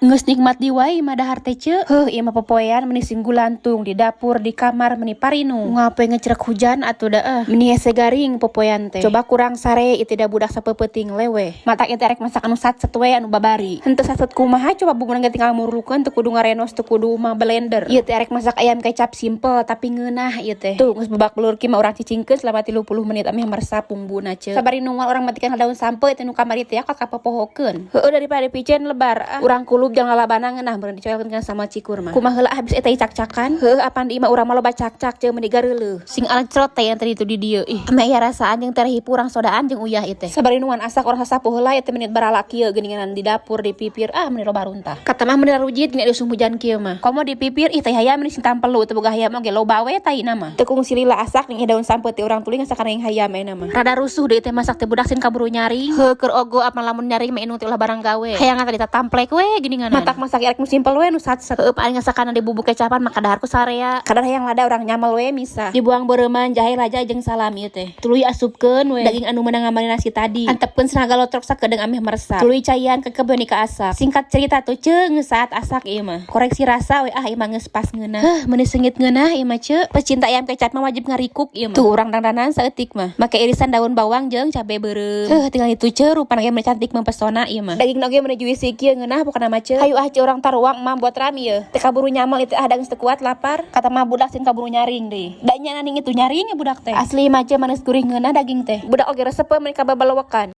Geus nikmat diwai mah dahar teh, ce. Heuh, ieu mah popoean meni sing gulantung di dapur, di kamar meni parinu. Ngape ngecrek hujan atuh da eh. Meni hese garing popoean teh. Coba kurang sare itu da budak sapeupeting leweh. Matak ieu teh rek masak anu satset we, anu babari. Henteu satset kumaha coba, bumbuna ge tinggal murlukeun, teu kudu ngarenos, teu kudu mah blender. Ieu teh rek masak ayam kecap simple tapi ngeunah ieu teh. Tuh geus babak belur kieu mah urang cicingkeun selama 30 menit ameh meresap bumbuna, ce. Sabari nungguan urang matikan daun sampeu itu nu kamari teh ka kapopohokeun. Heueuh, daripada piceun lebar ah. Urang kulub jang lalabana ngeunah meureun dicoelkeun kana sambal cikur mah. Kumaha heula habis eta cak-cakan? Heueuh, apan di imah urang mah loba cak-cak, ce, meuni gareuleuh. Sing alecrot teh yang tadi itu di dieu. Ih, ameh aya rasaan jeung tereh urang sodaan jeung uyah ieu teh. Sabari nungguan asak urang sasapu heula ieu teh menit barala kieu geuningan di dapur, di pipir ah meuni loba runtah. Kata mah meuni rujit gini usum hujan kieu mah. Komo di pipir ih teh hayam meuni sing tampelu, teu boga hayam oge loba we taina mah. Teu kungsi lila asak ning daun sampeu teh urang tuluy ngasakan yang hayam ayeuna mah. Rada rusuh deui teh masak teh, budak sin kaburu nyaring. Heuh, keur ogo apa lamun nyaring mah indung teh ulah barang gawe. Hayang tadi tatamplek we geuningan. Matak masak erek nu simpel we, nu satset. Heueuh, paling ngasakana di bubuk kecapan maka dahar ku sarea. Kadar hayang lada urang nyamel we misah. Dibuang beureman jahe raja jeung salam ieu teh. Tuluy asupkeun we daging anu meunang ngamarinasi tadi. Antepkeun senaga lotrok sakedeung ameh meresap. Tuluy caian kekebeu ka asak. Singkat cerita tuh, ce, geus saat asak ieu mah. Koreksi rasa we ah, ieu mah geus pas ngeunah. Heuh, meuni seungit ngeunah ieu mah, ce. Pecinta ayam kecap mah wajib ngarikuk ieu mah. Tuh urang dangdanan saeutik mah. Make irisan daun bawang jeung cabe beureum. Heuh, tinggal itu, ce, rupana ge meuni cantik mempesona ieu mah. Daging oge meuni juicy kieu ngeunah pokona mah, ce. Hayu ah, ce, urang taruang mah buat rami ye. Teu kaburu nyamel itu ah, geus teu kuat lapar. Kata mah budak sin kaburu nyaring deui. Da nya naning itu nyaring ya budak teh. Asli mah, ce, manis gurih ngeunah daging teh. Budak oge resep meuni kababalawakan.